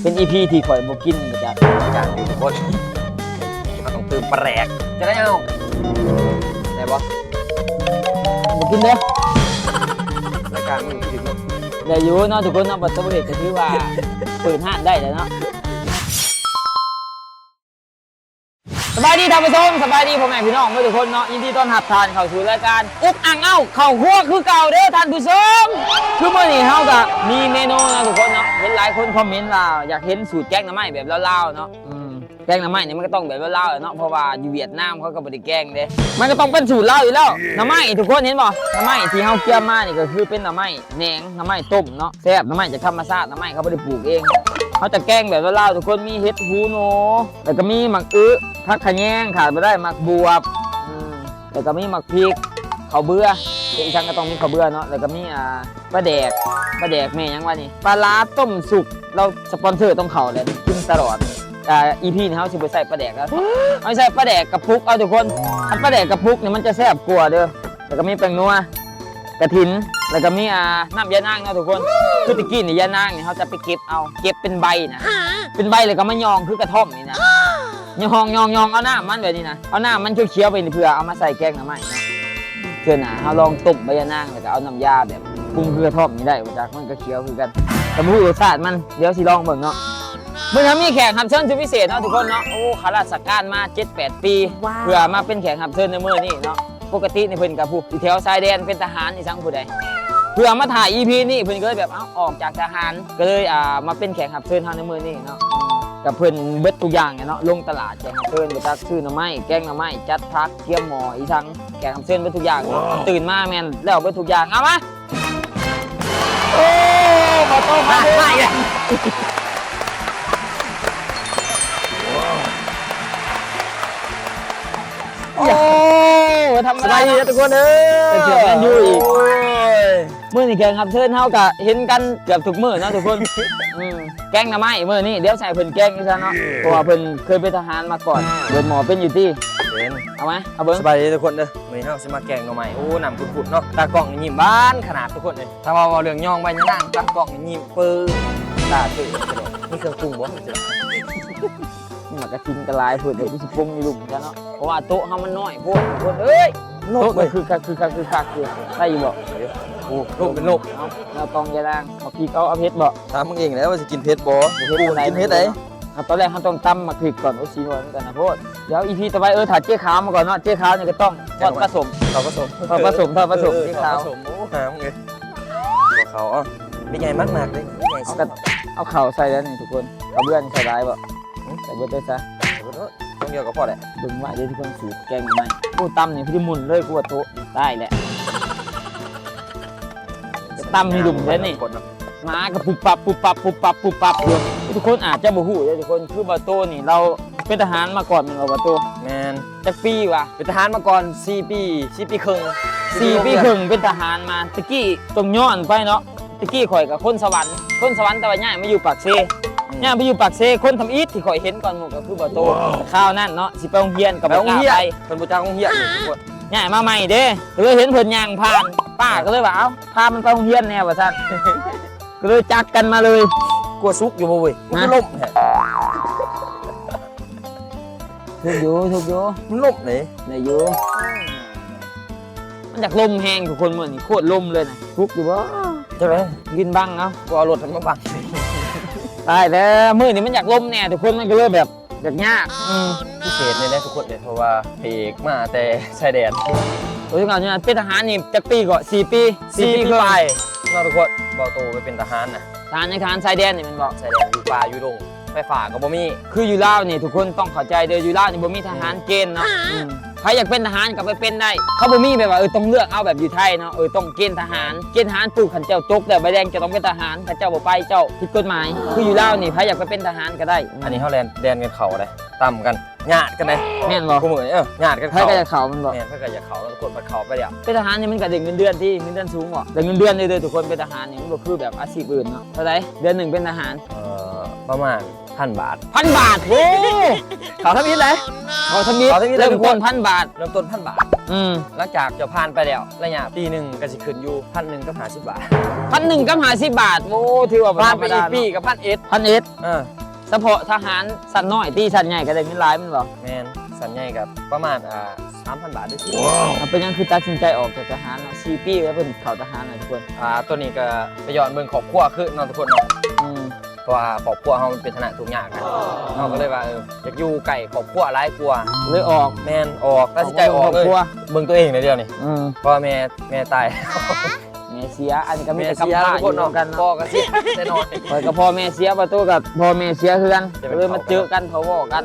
ເປັນອີພີທີ່ຂ້ອຍບໍ່ກິນປະຈຳ ຈາກຢູ່ທຸກຄົນ ເຮົາຕ້ອງຕື່ມປາແດກ ຈະໄດ້ເອົາ ໄດ້ບໍ່? ບໍ່ກິນເດີ ລາຍການມັນຖືກເນາະ ໄດ້ຢູ່ເນາະທຸກຄົນເນາະ ບັດສະເຫດກໍຖືວ່າເປີດຮ້ານໄດ້ແລ້ວເນາະ. ສະບາຍດີທ່ານຜູ້ຊົມ ສະບາຍດີພໍ່ແມ່ພີ່ນ້ອງເບິດທຸກຄົນເນາະ ຍິນດີຕ້ອນຮັບທ່ານເຂົ້າສູ່ລາຍການອຸກອັ່ງເອົ້າເຂົ້າຄົວຄືເກົ່າເດີທ່ານຜູ້ຊົມ. ຄືມື້ນີ້ເຮົາກະມີເມນູເນາະທຸກຄົນເນາະ ເຫັນຫຼາຍຄົນຄອມເມັນວ່າຢາກເຫັນສູດແກງໜໍ່ໄມ້ແບບລາວໆເນາະ ອືມ ແກງໜໍ່ໄມ້ນີ້ມັນກໍຕ້ອງແບບລາວໆແຫຼະເນາະ ເພາະວ່າຢູ່ຫວຽດນາມເຂົາກໍບໍ່ໄດ້ແກງເດ້ ມັນກໍຕ້ອງເປັນສູດລາວຢູ່ແລ້ວ. ໜໍ່ໄມ້ທຸກຄົນເຫັນບໍ່? ໜໍ່ໄມ້ທີ່ເຮົາກຽມມານີ້ກໍຄືເປັນໜໍ່ໄມ້ ແໜງ ໜໍ່ໄມ້ຕົ້ມເນາະ ແຊບ ໜໍ່ໄມ້ຈາກທຳມະຊາດ ໜໍ່ໄມ້ເຂົາບໍ່ໄດ້ປູກເອງ. ເຮົາຈະແກງແບບລາວໆ ທຸກຄົນ ມີເຫັດຫູໜູ ແລ້ວກໍມີໝາກອຶ ຜັກຂະແຍງ ຂາດບໍ່ໄດ້ ໝາກບວບ ອືມ ແລ້ວກໍມີໝາກພິກ ເຂົ້າເບືອ ເຮັດອີ່ຫຍັງກໍຕ້ອງມີເຂົ້າເບືອເນາະ ແລ້ວກໍມີ ອ່າ ປາແດກ ປາແດກແມ່ຫຍັງວະນີ້ ປາຫຼາຕົ້ມສຸກ ລາວສະປອນເຊີຕ້ອງເຂົ້າແຫຼະ ກິນຕະຫຼອດ. ອ່າ ອີພີນີ້ເຮົາຊິບໍ່ໃສ່ປາແດກແລ້ວ ເຮົາໃສ່ປາແດກກະປຸກເອົາທຸກຄົນ ຄັນປາແດກກະປຸກນີ້ມັນຈະແຊບກວ່າເດີ. ແລ້ວກໍມີແປ້ງນົວ ກະຖິນ ແລ້ວກໍມີ ອ່າ ນ້ຳຢານາງເນາະທຸກຄົນ. ຄືແຕ່ກີ້ນີ້ຢານາງນີ້ເຮົາຈະໄປເກັບເອົາ ເກັບເປັນໃບນະ ເປັນໃບແລ້ວກໍມາຫຍ້ອງຄືກະທ່ອມນີ້ນະ ຫຍ້ອງໆໆ ເອົານ້ຳມັນແບບນີ້ນະ ເອົານ້ຳມັນຂຽວໆໄປນີ້ ເພື່ອເອົາມາໃສ່ແກງໜໍ່ໄມ້ເນາະ. ເທື່ອໜ້າເຮົາລອງຕົ້ມໃບຢານາງ ແລ້ວກໍເອົານ້ຳຢາແບບປຸງຄືກະທ່ອມນີ້ໄດ້ບໍ່ຈັກ ມັນກໍຂຽວຄືກັນ ແຕ່ບໍ່ຮູ້ລົດຊາດມັນ ດຽວຊິລອງເບິ່ງເນາະ. ມື້ນີ້ເຮົາມີແຂກຮັບເຊີນສຸດພິເສດເນາະທຸກຄົນເນາະ ໂອ້ ຂ້າລາຊະການມາເຈັດແປດປີ ວ້າວ ເພື່ອມາເປັນແຂກຮັບເຊີນໃນມື້ນີ້ເນາະ. ປົກກະຕິນີ້ເພິ່ນກໍຜູ້ຢູ່ແຖວຊາຍແດນ ເປັນທະຫານອີ່ສັງຜູ້ໃດ ເພື່ອມາຖ່າຍອີພີນີ້ ເພິ່ນກໍເລີຍແບບ ເອົ້າ ອອກຈາກທະຫານ ກໍເລີຍ ອ່າ ມາເປັນແຂກຮັບເຊີນເຮົາໃນມື້ນີ້ເນາະ. ອືມ ກໍເພິ່ນເບິດທຸກຢ່າງແຫຼະເນາະ ລົງຕະຫຼາດແກງຮັບເຊີນ ບໍ່ຈັກຊື້ໜໍ່ໄມ້ ແກງໜໍ່ໄມ້ ຈັດຜັກ ກຽມໝໍ້ ອີ່ສັງ ແຂກຮັບເຊີນເບິດທຸກຢ່າງເນາະ. ຕື່ນມາແມ່ນແລ້ວເບິດທຸກຢ່າງ ເອົາມາ ໂອ້ ບໍ່ຕ້ອງມາ ມາອີກແລ້ວ ໂອ້ ບໍ່ທຳມະດາ ສະບາຍດີເດີທຸກຄົນເດີ ເປັນເສືອແມນຢູອີກ ໂອ້ຍ ມື້ນີ້ແຂກຮັບເຊີນເຮົາກະເຫັນກັນເກືອບທຸກມື້ເນາະທຸກຄົນ. ອືມ ແກງໜໍ່ໄມ້ມື້ນີ້ ດຽວໃຫ້ເພິ່ນແກງຢູ່ຊັ້ນເນາະ ເພາະວ່າເພິ່ນເຄີຍເປັນທະຫານມາກ່ອນ. ເປີດໝໍ້ເປັນຢູ່ຕິ? ເປັນ ເອົາມາ ເອົາເບິ່ງ. ສະບາຍດີທຸກຄົນເດີ ມື້ນີ້ເຮົາຊິມາແກງໜໍ່ໄມ້. ໂອ້ ນ້ຳປຸດໆເນາະ ຕາກ້ອງນີ້ຍິ້ມບານຂະໜາດທຸກຄົນເອີຍ. ຖ້າວ່າເວົ້າເລື່ອງຍ່ອງໃບຍານາງ ຕາກ້ອງນີ້ຍິ້ມເປີ ຕາເທີ ມີເຄື່ອງປຸງບໍ່? ໝາກກະທິນກໍຫຼາຍໂພດ ດຽວກູຊິປົງຢູ່ລຸ່ມຊະເນາະ ເພາະວ່າໂຕະເຮົາມັນນ້ອຍໂພດ ທຸກຄົນເອີຍ. ໂຕະກໍຄືຄັກ ຄືຄັກ ຄືຄັກຢູ່ ໄດ້ຢູ່ບໍ່? ໂອ້ ລົມເປັນລົມ. ເອົາ ແນວຕ້ອງຢານາງ ໝາກພິກເອົາ ເອົາເຜັດບໍ່? ຖາມມຶງເອງແຫຼະວ່າຊິກິນເຜັດບໍ່? ບໍ່ເຜັດ ກູກິນເຜັດໃດ໋. ເອົາ ຕອນແລກເຮົາຕ້ອງຕຳໝາກພິກກ່ອນ. ໂອ້ຍ ສີນວນກັນນະໂພດ. ດຽວອີພີຕໍ່ໄປ ເອີ ຖ້າເຈ້ຂາວມາກ່ອນເນາະ ເຈ້ຂາວນີ້ກໍຕ້ອງທອດປາສົ້ມ ທອດປາສົ້ມ ເອີ ທອດປາສົ້ມ ເຈົ້າຂາວ. ໂອ້ ຫາມເອີຍ ພວກເຂົາ ເອົາ ມີໃຫຍ່ມາກໆເດ້ ເອົາ ເອົາເຂົ້າໃສ່ແລ້ວນີ້ທຸກຄົນ ເອົາເບືອໃສ່ຫຼາຍບໍ່? ຫືມ ໃສ່ເບິດເລີຍຊະ ໃສ່ເບິດໂລດ ຕ້ອງດຽວກໍພໍແຫຼະ. ເບິ່ງວ່າເດ້ທຸກຄົນ ສູດແກງໜໍ່ໄມ້ ໂອ້ ຕຳນີ້ຄືຊິໝຸ່ນເລີຍ ກູວ່າໂຕະຕາຍແຫຼະ ຕຳໃຫ້ດຸ່ມແທ້ນີ້ ໝາກະປຸບປັບ ປຸບປັບ ປຸບປັບ ປຸບປັບຢູ່. ທຸກຄົນອາດຈະບໍ່ຮູ້ເດ້ທຸກຄົນ ຄືບ່າວໂຕນີ້ລາວເປັນທະຫານມາກ່ອນແມ່ນບໍ່ບ່າວໂຕ? ແມ່ນ. ຈັກປີວະ? ເປັນທະຫານມາກ່ອນສີ່ປີ ສີ່ປີເຄິ່ງ ສີ່ປີເຄິ່ງ ເປັນທະຫານມາ. ຕະກີ້ຕ້ອງຍ້ອນໄປເນາະ ຕະກີ້ຂ້ອຍກໍຄົນສະຫວັນ ຄົນສະຫວັນ ແຕ່ວ່າຍ້າຍມາຢູ່ປາກເຊ ອືມ ຍ້າຍມາຢູ່ປາກເຊ ຄົນທຳອິດທີ່ຂ້ອຍເຫັນກ່ອນໝູ່ກໍຄືບ່າວໂຕ. ຄາວນັ້ນເນາະ ຊິໄປໂຮງຮຽນກໍບໍ່ກ້າໄປ ເພິ່ນບໍ່ຈັກໂຮງຮຽນນີ້ທຸກຄົນ ຍ້າຍມາໃໝ່ເດ້ ກໍເລີຍເຫັນເພິ່ນຍ່າງຜ່ານ ປ້າກໍເລີຍວ່າ ເອົ້າ ພາມັນໄປໂຮງຮຽນແດ່ວ່າຊັ້ນ ກໍເລີຍຈັກກັນມາເລີຍ. ກົວສຸກຢູ່ບໍ່ເວີຍ? ຮະ? ຄືລົມແທ້. ຖືກຢູ່ ຖືກຢູ່. ມັນລົມເດ້. ໄດ້ຢູ່. ມັນຢາກລົມແຮງທຸກຄົນ ມື້ນີ້ໂຄດລົມເລີຍນະ. ທຸກຢູ່ບໍ່? ຈັ່ງໃດ? ກິນບັງເອົາ. ບໍ່ເອົາລົດມາບັງ. ຕາຍແລ້ວ ມື້ນີ້ມັນຢາກລົມແດ່ທຸກຄົນ ມັນກໍເລີຍແບບ ຢາກຍາກ ອືມ ພິເສດແນ່ໆ ທຸກຄົນເດ້ ເພາະວ່າພະເອກມາແຕ່ຊາຍແດນ. ໂອ້ຍ ເປັນທະຫານນີ້ຈັກປີເກາະ? ສີ່ປີ ສີ່ປີປາຍເນາະທຸກຄົນ. ເວົ້າໂຕໄປເປັນທະຫານນະ ທະຫານຫຍັງ? ທະຫານຊາຍແດນນີ້ແມ່ນບໍ່? ຊາຍແດນ ຢູ່ປ່າຢູ່ດົງ ໄຟຟ້າກໍບໍ່ມີ. ຄືຢູ່ລາວນີ້ທຸກຄົນຕ້ອງເຂົ້າໃຈເດີ ຢູ່ລາວນີ້ບໍ່ມີທະຫານເກນເນາະ ອືມ ໃຜຢາກເປັນທະຫານກໍໄປເປັນໄດ້ ເຂົາບໍ່ມີແບບວ່າ ເອີ ຕ້ອງເລືອກເອົາແບບຢູ່ໄທເນາະ ເອີ ຕ້ອງເກນທະຫານ ເກນທະຫານປຸບ ຄັນເຈົ້າຕົກແລ້ວໃບແດງ ເຈົ້າຕ້ອງເປັນທະຫານ ຄັນເຈົ້າບໍ່ໄປ ເຈົ້າຜິດກົດໝາຍ. ຄືຢູ່ລາວນີ້ ໃຜຢາກໄປເປັນທະຫານກໍໄດ້. ອັນນີ້ເຮົາແລ່ນ ແລ່ນກັນເຂົ້າໄດ໋ ຕຳກັນ ຍາດກັນໄດ໋ ແມ່ນບໍ່? ຄູ່ມື້ນີ້ ເອີ ຍາດກັນເຂົ້າ ໃຜກໍຢາກເຂົ້າແມ່ນບໍ່? ແມ່ນ ໃຜກໍຢາກເຂົ້າ ແລ້ວກົດບັດເຂົ້າໄປແລ້ວ. ເປັນທະຫານນີ້ມັນກໍໄດ້ເງິນເດືອນຕິ ເງິນເດືອນສູງບໍ່? ໄດ້ເງິນເດືອນເດີທຸກຄົນ ເປັນທະຫານນີ້ມັນບໍ່ຄືແບບອາຊີບອື່ນເນາະ. ເທົ່າໃດເດືອນໜຶ່ງເປັນທະຫານ? ເອີ ປະມານ ພັນບາດ. ພັນບາດ ໂອ້ ເຂົ້າທຳອິດເລີຍ ເຂົ້າທຳອິດ ເລີ່ມຕົ້ນພັນບາດ ເລີ່ມຕົ້ນພັນບາດ. ອືມ ຫຼັງຈາກເຈົ້າຜ່ານໄປແລ້ວ ໄລຍະປີໜຶ່ງກໍຊິຂຶ້ນຢູ່ພັນໜຶ່ງກັບຫ້າສິບບາດ. ພັນໜຶ່ງກັບຫ້າສິບບາດ ໂອ້ ຖືວ່າບໍ່ທຳມະດາເນາະ. ຜ່ານໄປອີກປີກໍພັນເອັດ ພັນເອັດ ເອີ ສະເພາະທະຫານຊັ້ນນ້ອຍຕິ ຊັ້ນໃຫຍ່ກໍໄດ້ເງິນຫຼາຍແມ່ນບໍ່? ແມ່ນ ຊັ້ນໃຫຍ່ກໍປະມານ ອ່າ ສາມພັນບາດເດ້. ເປັນຫຍັງຄືຕັດສິນໃຈອອກຈາກທະຫານເນາະ? ສີ່ປີແລ້ວເພິ່ນເຂົ້າທະຫານນະທຸກຄົນ. ອ່າ ໂຕນີ້ກໍໄປຍ້ອນເບິ່ງຄອບຄົວຄືເນາະທຸກຄົນເນາະ. ອືມ ເພາະວ່າຄອບຄົວເຮົາມັນເປັນຖານະທຸກຍາກນະ ເຮົາກໍເລີຍວ່າ ເອີ ຢາກຢູ່ໃກ້ຄອບຄົວຫຼາຍກວ່າ ເລີຍອອກ. ແມ່ນ ອອກ ຕັດສິນໃຈອອກເລີຍ ເບິ່ງຕົວເອງໃນດຽວນີ້. ອືມ ເພາະວ່າແມ່ ແມ່ຕາຍ ແມ່ເສຍ ອັນນີ້ກໍມີແຕ່ກຳພ້າຢູ່ນຳກັນເນາະ. ພໍ່ກໍເສຍແຕ່ນ້ອຍ ຂ້ອຍກໍພໍ່ແມ່ເສຍ ປະຕູກໍພໍ່ແມ່ເສຍຄືກັນ ກໍເລີຍມາເຈີກັນ ເຂົ້າເວົ້າກັນ.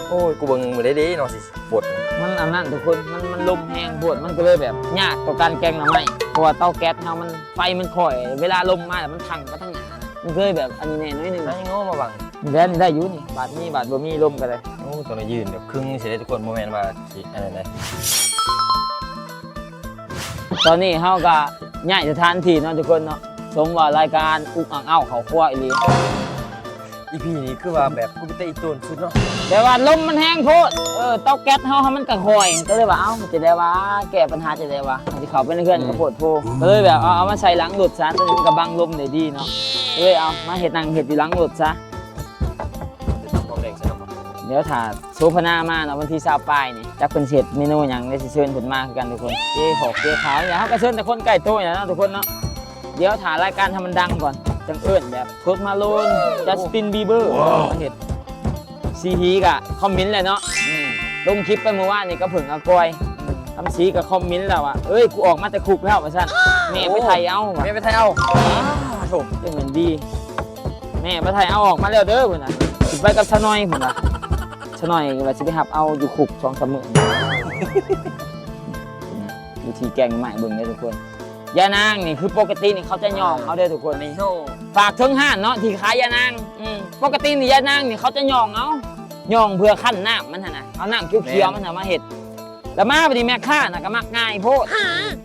ໂອ້ຍ ກູເບິ່ງມື້ໃດເດເນາະຊິປົດ. ມັນອັນນັ້ນທຸກຄົນ ມັນ ມັນລົມແຮງໂພດ ມັນກໍເລີຍແບບຍາກຕໍ່ການແກງໜໍ່ໄມ້ ເພາະວ່າເຕົາແກັສເຮົາມັນ ໄຟມັນຄ່ອຍ ເວລາລົມມາແລ້ວມັນທັ່ງໄປທາງໜ້ານະ ມັນກໍເລີຍແບບອັນນີ້ແດ່ໜ້ອຍໜຶ່ງ. ໃຫ້ງໍມາບັງ ແດນໄດ້ຢູ່ນີ້ ບາດມີບາດບໍ່ມີລົມກໍໄດ້. ໂອ້ ຕ້ອງໄດ້ຢືນແບບຄຶງຊິເດ້ທຸກຄົນ ບໍ່ແມ່ນວ່າຊິອັນນັ້ນເດ້. ຕອນນີ້ເຮົາກໍຍ້າຍສະຖານທີ່ເນາະທຸກຄົນເນາະ ສົມວ່າລາຍການອຸກອັ່ງເອົ້າເຂົ້າຄົວອີ່ຫຼີ. ອີພີນີ້ຄືວ່າແບບ ຄືເປັນຕາອີ່ຕົນສຸດເນາະ ແຕ່ວ່າລົມມັນແຮງໂພດ. ເອີ ເຕົາແກັສເຮົາມັນກໍຄ່ອຍ ກໍເລີຍວ່າ ເອົ້າ ຈະໄດ້ວ່າ ແກ້ປັນຫາຈະໄດ້ວ່າ ເຮົາຊິເຂົ້າໄປໃນເຮືອນກໍໂພດໂພ ກໍເລີຍແບບ ເອົາ ເອົາມາໃສ່ຫຼັງລົດຊະ ໂຕນີ້ມັນກໍບັງລົມໄດ້ດີເນາະ ກໍເລີຍເອົາມາເຮັດ ນັ່ງເຮັດຢູ່ຫຼັງລົດຊະ. ດຽວຖ້າໂສພະນາມາເນາະ ວັນທີຊາວປາຍນີ້ ຈັກເພິ່ນຊິເຮັດເມນູຫຍັງ ດຽວຊິເຊີນເພິ່ນມາຄືກັນທຸກຄົນ. ເຈຫອກເຈຂາວນີ້ ເຮົາກໍເຊີນແຕ່ຄົນໃກ້ໂຕນີ້ແຫຼະເນາະທຸກຄົນເນາະ. ດຽວຖ້າລາຍການເຮົາມັນດັງກ່ອນ ຈັ່ງເອີ້ນແບບໂພສມາໂລນ ຈັສຕິນບີເບີ ມາເຮັດ. ສີຮີກະຄອມເມັນແຫຼະເນາະ ອືມ ລົງຄລິບໄປມື້ວານນີ້ກໍເພິ່ງອາກອຍ ອືມ ຄຳສີກໍຄອມເມັນແລ້ວວ່າ ເອີຍ ກູອອກມາແຕ່ຄຸກແລ້ວ ວ່າຊັ້ນ. ແມ່ໄປໄຖເອົາ ແມ່ໄປໄຖເອົາ ໂທ້ ຈັ່ງແມ່ນດີ ແມ່ໄປໄຖເອົາອອກມາແລ້ວເດີ ເພິ່ນວ່າ ຊິໄປກັບຊານ້ອຍ ເພິ່ນວ່າ ຊານ້ອຍວ່າຊິໄປຮັບເອົາຢູ່ຄຸກສອງສາມມື້ ວິທີແກງໜໍ່ໄມ້ເບິ່ງເດີທຸກຄົນ. ຢານາງນີ້ຄືປົກກະຕິນີ້ເຂົາຈະຫຍ້ອງເອົາເດີທຸກຄົນ. ນີ້ເຮົາ ຝາກເຖິງຮ້ານເນາະທີ່ຂາຍຢານາງ ອືມ ປົກກະຕິນີ້ຢານາງນີ້ເຂົາຈະຫຍ້ອງເອົາ ຫຍ້ອງເພື່ອຄັ້ນນ້ຳມັນຫັ້ນນະ ເອົານ້ຳຂຽວໆມັນນະມາເຮັດ. ແລ້ວມາບັດນີ້ແມ່ຄ້ານະກໍມັກງ່າຍໂພດ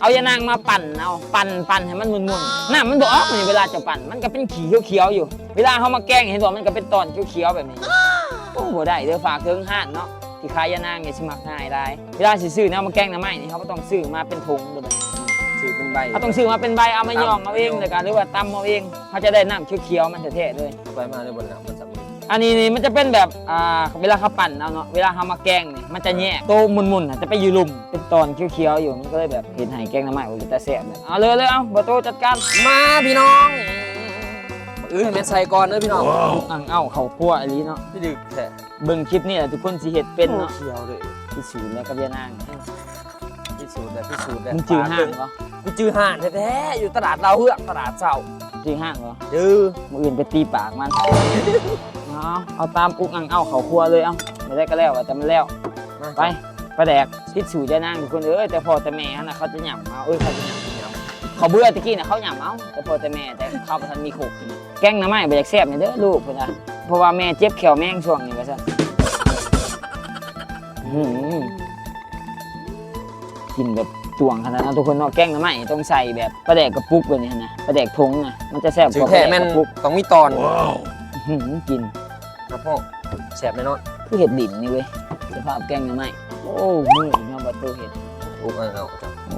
ເອົາຢານາງມາປັ່ນເອົາ ປັ່ນ ປັ່ນໃຫ້ມັນໝຸ່ນໆ ນ້ຳມັນບໍ່ອອກ. ນີ້ເວລາເຈົ້າປັ່ນມັນກໍເປັນຂີ້ຂຽວໆຢູ່ ເວລາເຮົາມາແກງເຫັນບໍ່ ມັນກໍເປັນຕອນຂຽວໆແບບນີ້. ໂອ້ ບໍ່ໄດ້ເດີ ຝາກເຖິງຮ້ານເນາະ ທີ່ຂາຍຢານາງນີ້ຊິມັກງ່າຍຫຼາຍ. ເວລາຊິຊື້ແນວມາແກງໜໍ່ໄມ້ນີ້ ເຮົາບໍ່ຕ້ອງຊື້ມາເປັນຖົງເດີ ຊື້ເປັນໃບ ເຮົາຕ້ອງຊື້ມາເປັນໃບ ເອົາມາຫຍ້ອງເອົາເອງ ແລ້ວກໍ ຫຼືວ່າຕຳເອົາເອງ ເຮົາຈະໄດ້ນ້ຳຂຽວໆມັນແທ້ໆເລີຍ. ເອົາໄປມາເລີຍບໍ່ນ້ຳມັນສຳ ອັນນີ້ນີ້ມັນຈະເປັນແບບ ອ່າ ເວລາເຂົາປັ່ນເອົາເນາະ ເວລາເຮົາມາແກງນີ້ ມັນຈະແຍກ ໂຕໝຸ່ນໆ ຈະໄປຢູ່ລຸ່ມ ເປັນຕອນຂຽວໆຢູ່ ມັນກໍເລີຍແບບເຮັດໃຫ້ແກງໜໍ່ໄມ້ມັນເປັນຕາແຊບ. ເອົາເລີຍ ເລີຍ ເອົາ ບໍ່ໂຕຈັດການ. ມາພີ່ນ້ອງ ມື້ອື່ນແມ່ນໃສ່ກ່ອນເດີພີ່ນ້ອງ. ອັ່ງເອົ້າເຂົ້າຄົວອີ່ຫຼີເນາະ ພີ່ດຶກແທ້. ເບິ່ງຄລິບນີ້ແຫຼະທຸກຄົນຊິເຮັດເປັນເນາະ. ໂອ້ ຂຽວເລີຍ ພິສູດແລ້ວກັບຍານາງ ພິສູດແລ້ວ ພິສູດແລ້ວ. ມຶງຈື່ຮ້ານບໍ່? ກູຈື່ຮ້ານແທ້ໆ ຢູ່ຕະຫຼາດດາວເຮືອງ ຕະຫຼາດເຊົ້າ. ຈື່ຮ້ານບໍ່? ຈື່. ມື້ອື່ນໄປຕີປາກມັນ. ເອົາ ເອົາຕາມອຸກອັ່ງເອົ້າເຂົ້າຄົວເລີຍ. ເອົາ ແນວໃດກໍແລ້ວ ວ່າແຕ່ມັນແລ້ວ. ໄປ ປາແດກ ພິດສູດຍານາງທຸກຄົນເອີຍ. ແຕ່ພໍ່ແຕ່ແມ່ຫັ້ນນະ ເຂົາຈະຫຍ້ຳເອົາ ເອີ ເຂົາຈະຫຍ້ຳ ເຂົາເບື່ອແຕ່ກີ້ນະ ເຂົາຫຍ້ຳເອົາ. ແຕ່ພໍ່ແຕ່ແມ່ ແຕ່ເຂົາບໍ່ທັນມີຄົກ. ແກງໜໍ່ໄມ້ບໍ່ຢາກແຊບນີ້ເດີລູກ ເພິ່ນວ່າ ເພາະວ່າແມ່ເຈັບແຂ້ວແມງຊ່ວງນີ້ ວ່າຊັ້ນ. ອືມ ກິນແບບຕວງຂະໜາດເນາະທຸກຄົນເນາະ. ແກງໜໍ່ໄມ້ຕ້ອງໃສ່ແບບປາແດກກະປຸກແບບນີ້ຫັ້ນນະ ປາແດກຖົງນະ ມັນຈະແຊບກວ່າປາແດກກະປຸກ. ຕ້ອງມີຕອນ. ອືມ ກິນ ກະເພາະແຊບແນ່ນອນ. ຄືເຮັດດິນນີ້ເວີຍ ສະພາບແກງໜໍ່ໄມ້. ໂອ້ ມືອີກເນາະ ບໍ່ໂຕເຮັດ. ໂອ້ ເອົາ ເອົາ ເອົາ ໂອ້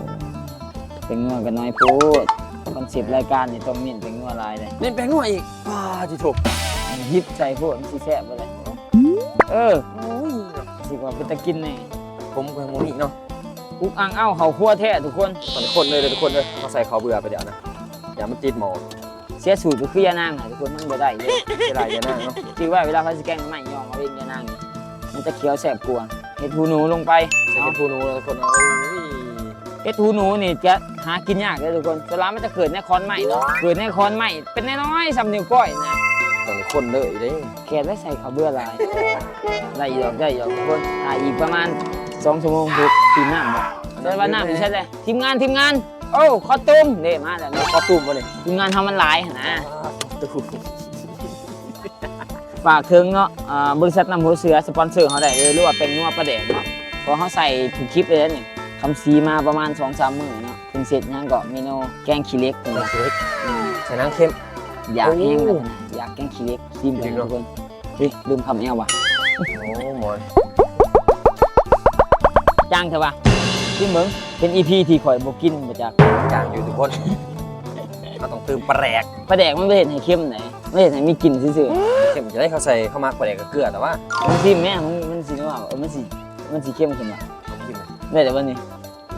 ແປ້ງນົວກໍນ້ອຍໂພດ. ຄອນເຊັບລາຍການນີ້ຕ້ອງເນັ້ນແປ້ງນົວຫຼາຍເດ້. ເນັ້ນແປ້ງນົວອີກ? ປາຕິໂທ ຫຍິບໃສ່ໂພດ ມັນຊິແຊບບໍ່ລະ. ເອີ ໂອ້ຍ ຊິວ່າເປັນຕາກິນແນ່. ຜົມກໍບໍ່ມີເນາະ. ອຸກອັ່ງເອົ້າເຂົ້າຄົວແທ້ທຸກຄົນ. ມັນຄົນເລີຍເດີທຸກຄົນເດີ. ເຮົາໃສ່ເຂົ້າເບື່ອໄປແລ້ວນະ ຢ່າມັນຕິດໝໍ້. ເສຍສູດກໍຄືຍານາງຫັ້ນທຸກຄົນ ມັນບໍ່ໄດ້ເດ້. ເສຍດາຍຍານາງເນາະ. ຈື່ໄວ້ ເວລາໃຜຊິແກງໜໍ່ໄມ້ ຫຍ້ອງເອົາເອງຍານາງນີ້ ມັນຈະຂຽວແຊບກວ່າ. ເຫັດຫູໜູລົງໄປ. ໃສ່ເຫັດຫູໜູເລີຍທຸກຄົນ. ໂອ້ຍ ເຫັດຫູໜູນີ້ຈະຫາກິນຍາກເດີທຸກຄົນ. ສ່ວນຫຼາຍມັນຈະເກີດໃນຂອນໄມ້ເນາະ ເກີດໃນຂອນໄມ້ ເປັນນ້ອຍໆສ່ຳນິ້ວກ້ອຍນະ. ຕ້ອງຄົນເລີຍເດ້. ແຄ່ໄດ້ໃສ່ເຂົ້າເບື່ອຫຼາຍ. ໄດ້ຢູ່ດອກ ໄດ້ຢູ່ດອກທຸກຄົນ. ຖ້າອີກປະມານສອງຊົ່ວໂມງ ຖືກຕີນນ້ຳ. ແຕ່ວ່ານ້ຳຢູ່ໃສແຫຼະ? ທີມງານ ທີມງານ. ໂອ້ ຄອສຕູມເດ້ ມາແລ້ວເນາະ. ຄອສຕູມບໍ່ນີ້? ທີມງານເຮົາມັນຫຼາຍຫັ້ນນະ. ຄອສຕູມ. ຝາກເຖິງເນາະ ອ່າ ບໍລິສັດນ້ຳຫົວເສືອ ສະປອນເຊີເຮົາໄດ້ເດີ ຫຼືວ່າແປ້ງນົວປາແດກເນາະ ເພາະເຮົາໃສ່ທຸກຄລິບເລີຍເດ້ນີ້. ຄຳສີມາປະມານສອງສາມມື້ເນາະ ເພິ່ນເຮັດຫຍັງເກາະ ເມນູແກງຂີ້ເຫຼັກ. ແກງຂີ້ເຫຼັກ. ອືມ ໃສ່ນ້ຳເຄັມ. ຢາກແຮງ. ໂອ້ ແລ້ວນະ ຢາກແກງຂີ້ເຫຼັກ. ຊີມເບິ່ງທຸກຄົນ. ເອີຍ ລືມຄຳແອວວ່ະ. ໂອ້ ໝອຍ ຈ້າງແທ້ວ່ະ. ຊິມເບິ່ງ ເປັນອີພີທີ່ຂ້ອຍບໍ່ກິນບໍ່ຈັກ. ຢ່າງຢູ່ທຸກຄົນ ເຮົາຕ້ອງຕື່ມປາແດກ. ປາແດກມັນບໍ່ເຮັດໃຫ້ເຄັມໃດ ມັນເຮັດໃຫ້ມີກິ່ນຊື່ໆ. ເຄັມຈະໄດ້ ເຂົາໃສ່ ເຂົາໝັກປາແດກກັບເກືອ ແຕ່ວ່າ ລອງຊິມແມ້ ມັນ ມັນຊິວ່າ ເອີ ມັນຊິ ມັນຊິເຄັມຂຶ້ນຫວາ? ລອງຊິມ ໄດ້ແລ້ວບໍ່ນີ້?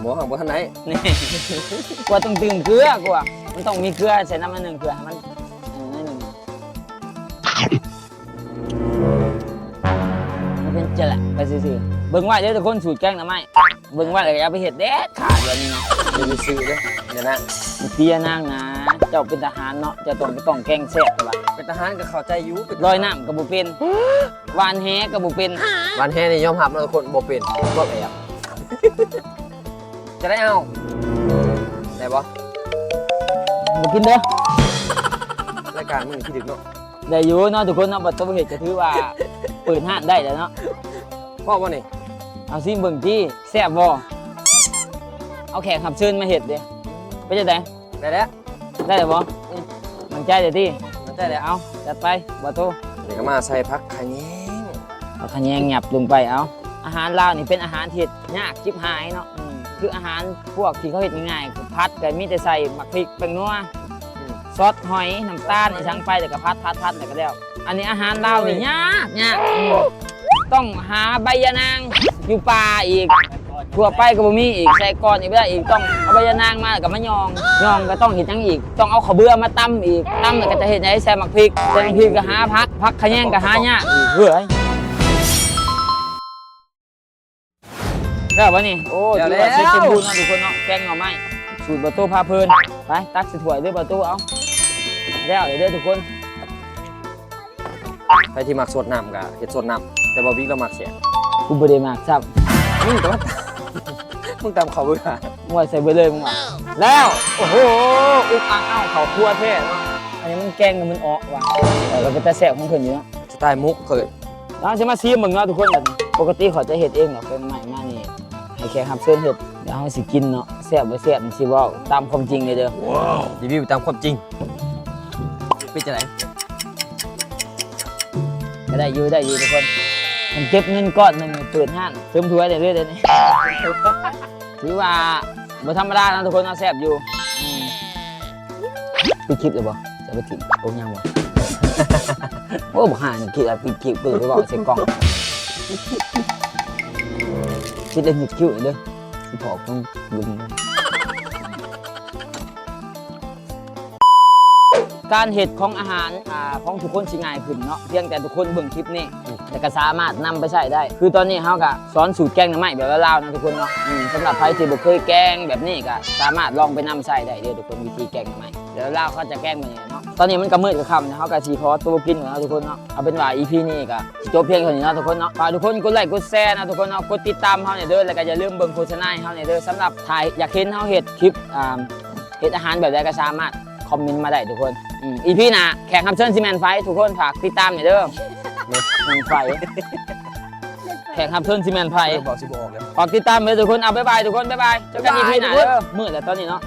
ບໍ່ ຫາກບໍ່ທັນໄດ້. ນີ້ ກວ່າຕ້ອງຕື່ມເກືອ ກວ່າ ມັນຕ້ອງມີເກືອໃສ່ນຳໜ້ອຍໜຶ່ງ ເພື່ອໃຫ້ມັນ ໜ້ອຍໜຶ່ງ. ມັນເປັນຈັ່ງໃດໄປຊື່ໆ. ເບິ່ງໄວ້ເດີທຸກຄົນ ສູດແກງໜໍ່ໄມ້ ເບິ່ງໄວ້ແລ້ວຢ່າໄປເຮັດເດັດຂາດແບບນີ້ນະ. ຢ່າໄປຊື້ເດີ ຢ່ານະ ເມຍນາງນະ ເຈົ້າເປັນທະຫານເນາະ ເຈົ້າຕ້ອງ ຕ້ອງແກງແຊບແຕ່ວ່າ ເປັນທະຫານກໍເຂົ້າໃຈຢູ່ ເປັນ ລອຍນ້ຳກໍບໍ່ເປັນ ຫວ່ານແຫກໍບໍ່ເປັນ. ຫວ່ານແຫນີ້ຍອມຮັບເນາະທຸກຄົນ ບໍ່ເປັນ ຄວາມແອບ. ຈະໄດ້ເອົາ ໄດ້ບໍ່? ບໍ່ກິນເດີ ລາຍການມື້ນີ້ທີ່ດຶກເນາະ. ໄດ້ຢູ່ເນາະທຸກຄົນເນາະ ບໍ່ຕ້ອງເຮັດກໍຖືວ່າເປີດຮ້ານໄດ້ແລ້ວເນາະ. ພໍບໍ່ນີ້? ເອົາຊິມເບິ່ງຕິ ແຊບບໍ່? ເອົາແຂກຮັບເຊີນມາເຮັດເດ້ ເປັນຈັ່ງໃດ? ໄດ້ແລ້ວ ໄດ້ແລ້ວບໍ່? ອືມ ໝັ້ນໃຈແລ້ວຕິ? ໝັ້ນໃຈແລ້ວ. ເອົາ ຈັດໄປ ບໍ່ໂຕ. ນີ້ກໍມາໃສ່ຜັກຂະແຍງ ຜັກຂະແຍງຫຍັບລົງໄປ. ເອົາ ອາຫານລາວນີ້ເປັນອາຫານທີ່ເຮັດຍາກຈິບຫາຍເນາະ. ອືມ ຄືອາຫານພວກທີ່ເຂົາເຮັດງ່າຍໆ ຜັດກໍມີແຕ່ໃສ່ໝາກພິກ ແປ້ງນົວ ອືມ ຊອສຫອຍ ນ້ຳຕານ ອີ່ຫຍັງໄປ ແລ້ວກໍຜັດໆໆ ແລ້ວກໍແລ້ວ. ອັນນີ້ອາຫານລາວນີ້ຍາກ ຍາກ ອືມ ຕ້ອງຫາໃບຢານາງຢູ່ປ່າອີກ ທົ່ວໄປກໍບໍ່ມີອີກ ໃສ່ກ້ອນອີກບໍ່ໄດ້ອີກ ຕ້ອງເອົາໃບຢານາງມາ ແລ້ວກໍມາຫຍ້ອງ ຫຍ້ອງກໍຕ້ອງເຮັດຫຍັງອີກ ຕ້ອງເອົາເຂົ້າເບືອມາຕຳອີກ ຕຳແລ້ວກໍຈະເຮັດຫຍັງ ໃສ່ໝາກພິກ ໃສ່ໝາກພິກກໍຫາຜັກ ຜັກຂະແຍງກໍຫາຍາກອີກ. ເຮີ້ຍ ແລ້ວບໍ່ນີ້? ໂອ້ ແລ້ວ ຖືວ່າເສັດສົມບູນເນາະທຸກຄົນເນາະ ແກງໜໍ່ໄມ້ສູດບ່າວໂຕ້ພາເພີນ. ໄປ ຕັກໃສ່ຖ້ວຍເດີບ່າວໂຕ້. ເອົາ ແລ້ວເດີທຸກຄົນ. ໃຜທີ່ມັກສົດນ້ຳກໍເຮັດສົດນ້ຳ ແຕ່ບ່າວວິກລາວມັກແຊບ. ກູບໍ່ໄດ້ມັກຊ້ຳ. ມຶງກໍວ່າ ມຶງຕຳເຂົ້າເບືອ ໂອ້ຍ ໃສ່ເບິດເລີຍມຶງວ່າ. ແລ້ວ ໂອ້ໂຫ ອຸກອັກ ເອົ້າ ເຂົ້າຄົວແທ້ເນາະ. ອັນນີ້ມັນແກງ ມັນອອກວ່າ ເອີ ກໍເປັນຕາແຊບຂອງເພິ່ນຢູ່ເນາະ. ສະໄຕລ໌ໝົກເຄີຍ ເຮົາຊິມາຊີມເບິ່ງເນາະທຸກຄົນ. ບັດນີ້ປົກກະຕິຂ້ອຍຈະເຮັດເອງດອກ ແກງໜໍ່ໄມ້ມານີ້ ໃຫ້ແຂກຮັບເຊີນເຮັດ ແລ້ວເຮົາຊິກິນເນາະ. ແຊບບໍ່ແຊບ ມັນຊິເວົ້າຕາມຄວາມຈິງເລີຍເດີ. ຣີວິວຕາມຄວາມຈິງ ເປັນຈັ່ງໃດ? ກໍໄດ້ຢູ່ ໄດ້ຢູ່ທຸກຄົນ. ມັນເກັບເງິນກ້ອນໜຶ່ງ ເປີດຮ້ານເສີມສວຍໄດ້ເລີຍເດນີ້. ຖືວ່າບໍ່ທຳມະດາເນາະທຸກຄົນເນາະ ແຊບຢູ່. ອືມ ປິດຄລິບແລ້ວບໍ່? ຈະໄປຖິ້ມໂອ້ ຍັງບໍ່? ໂອ້ ບັກຫ່ານີ້ຄິດວ່າປິດຄລິບ ກໍໄປເວົ້າໃສ່ກ້ອງ. ຄິດແລ້ວຫຍິກຄິ້ວເດີ ຊິພໍກເບິ່ງ. ການເຮັດຂອງອາຫານ ອ່າ ຂອງທຸກຄົນຊິງ່າຍຂຶ້ນເນາະ ພຽງແຕ່ທຸກຄົນເບິ່ງຄລິບນີ້ ອືມ ແລ້ວກໍສາມາດນຳໄປໃຊ້ໄດ້. ຄືຕອນນີ້ເຮົາກໍສອນສູດແກງໜໍ່ໄມ້ແບບລາວໆເນາະທຸກຄົນເນາະ. ອືມ ສຳລັບໃຜທີ່ບໍ່ເຄີຍແກງແບບນີ້ກໍສາມາດລອງໄປນຳໃຊ້ໄດ້ເດີທຸກຄົນ ວິທີແກງໜໍ່ໄມ້ແບບລາວ ເຂົາຈະແກງແບບນີ້ເນາະ. ຕອນນີ້ມັນກໍມືດຄ່ຳແລ້ວ ເຮົາກໍຊິຂໍຕົວກິນກ່ອນເນາະທຸກຄົນເນາະ. ເອົາເປັນວ່າອີພີນີ້ກໍຊິຈົບພຽງເທົ່ານີ້ເນາະທຸກຄົນເນາະ. ຝາກທຸກຄົນກົດໄລກ໌ກົດແຊນະທຸກຄົນເນາະ ກົດຕິດຕາມເຮົາແດ່ເດີ ແລ້ວກໍຢ່າລືມເບິ່ງໂຄສະນາໃຫ້ເຮົາແດ່ເດີ. ສຳລັບຖ້າຢາກເຫັນເຮົາເຮັດຄລິບ ອ່າ ເຮັດອາຫານແບບໃດກໍສາມາດຄອມເມັນມາໄດ້ທຸກຄົນ. ອືມ ອີພີໜ້າແຂກຮັບເຊີນຊິແມ່ນໃຜ ທຸກຄົນຝາກຕິດຕາມແດ່ເດີ. ແມ່ນໃຜ ແຂກຮັບເຊີນຊິແມ່ນໃຜ ບອກຊິບໍ່ອອກເລີຍ. ຝາກຕິດຕາມເດີທຸກຄົນ. ເອົາ ບາຍບາຍທຸກຄົນ ບາຍບາຍ ເຈີກັນອີພີໜ້າເດີ. ມື້ແລ້ວຕອນນີ້ເນາະ.